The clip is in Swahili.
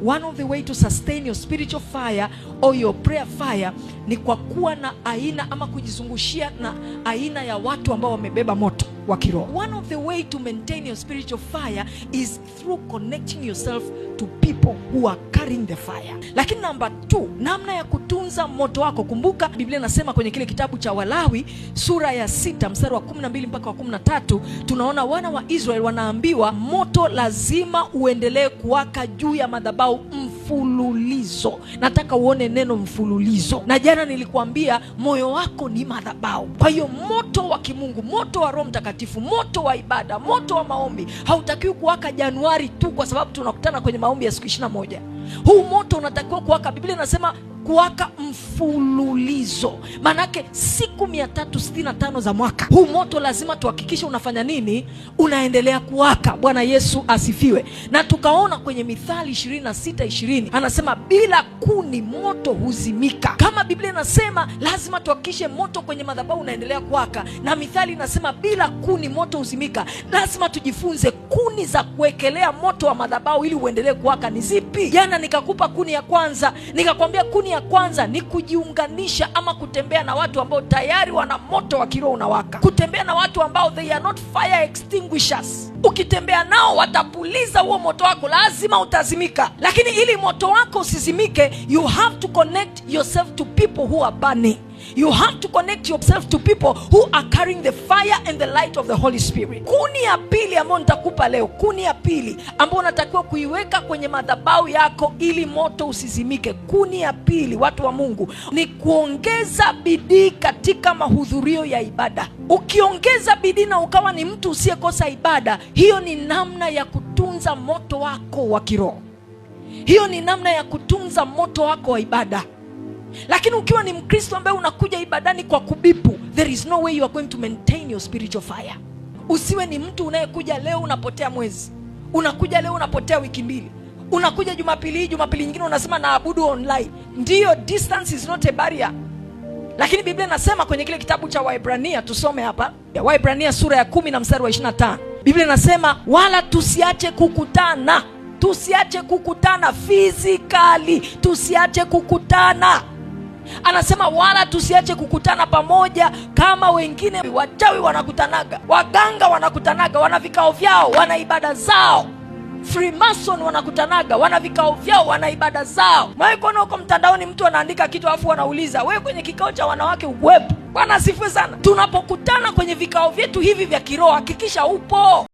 One of the way to sustain your spiritual fire or your prayer fire ni kwa kuwa na aina ama kujizungushia na aina ya watu ambao wamebeba moto wa kiroho. One of the way to maintain your spiritual fire is through connecting yourself to people who are carrying the fire. Lakini namba 2, namna ya kutunza moto wako. Kumbuka Biblia inasema kwenye kile kitabu cha Walawi sura ya 6 mstari wa 12 mpaka wa 13, tunaona wana wa Israel wanaambiwa moto lazima uendelee kuwaka juu ya madhabahu mfululizo. Nataka uone neno mfululizo. Na jana nilikuambia moyo wako ni madhabahu. Kwa hiyo moto wa kimungu, moto wa Roho Mtakatifu, moto wa ibada, moto wa maombi hautakiwi kuwaka Januari tu kwa sababu tunakutana kwenye maombi ya siku 21. Huu moto unatakiwa kuwaka, Biblia inasema kuwaka mfululizo, maanake siku 365 za mwaka huu moto lazima tuhakikishe unafanya nini? Unaendelea kuwaka. Bwana Yesu asifiwe. Na tukaona kwenye Mithali 26:20 anasema bila kuni moto huzimika. Kama Biblia inasema lazima tuhakikishe moto kwenye madhabahu unaendelea kuwaka, na Mithali inasema bila kuni moto huzimika, lazima tujifunze kuni za kuwekelea moto wa madhabahu ili uendelee kuwaka ni zipi. Jana nikakupa kuni ya kwanza, nikakwambia kuni ya kwanza ni kujiunganisha ama kutembea na watu ambao tayari wana moto wa kiroho unawaka, kutembea na watu ambao they are not fire extinguishers. Ukitembea nao watapuliza huo moto wako, lazima utazimika. Lakini ili moto wako usizimike, you have to connect yourself to people who are burning. You have to connect yourself to people who are carrying the fire and the light of the Holy Spirit. Kuni ya pili ambayo nitakupa leo, kuni ya pili ambayo unatakiwa kuiweka kwenye madhabahu yako ili moto usizimike. Kuni ya pili, watu wa Mungu, ni kuongeza bidii katika mahudhurio ya ibada. Ukiongeza bidii na ukawa ni mtu usiyekosa ibada, hiyo ni namna ya kutunza moto wako wa kiroho. Hiyo ni namna ya kutunza moto wako wa ibada. Lakini ukiwa ni Mkristo ambaye unakuja ibadani kwa kubipu, there is no way you are going to maintain your spiritual fire. Usiwe ni mtu unayekuja leo unapotea mwezi, unakuja leo unapotea wiki mbili, unakuja Jumapili hii, Jumapili nyingine unasema naabudu online. Ndiyo, distance is not a barrier, lakini Biblia inasema kwenye kile kitabu cha Waebrania, tusome hapa, Waebrania sura ya 10 na mstari wa 25, Biblia inasema wala tusiache kukutana, tusiache kukutana physically, tusiache kukutana. Anasema wala tusiache kukutana pamoja kama wengine. Wachawi wanakutanaga, waganga wanakutanaga, wana vikao vyao, wana ibada zao. Freemason wanakutanaga, wana vikao vyao, wana ibada zao. Mwahi kuona huko mtandaoni mtu anaandika kitu alafu wanauliza wewe kwenye kikao cha wanawake ukuwepo? Bwana asifiwe sana. Tunapokutana kwenye vikao vyetu hivi vya kiroho, hakikisha upo.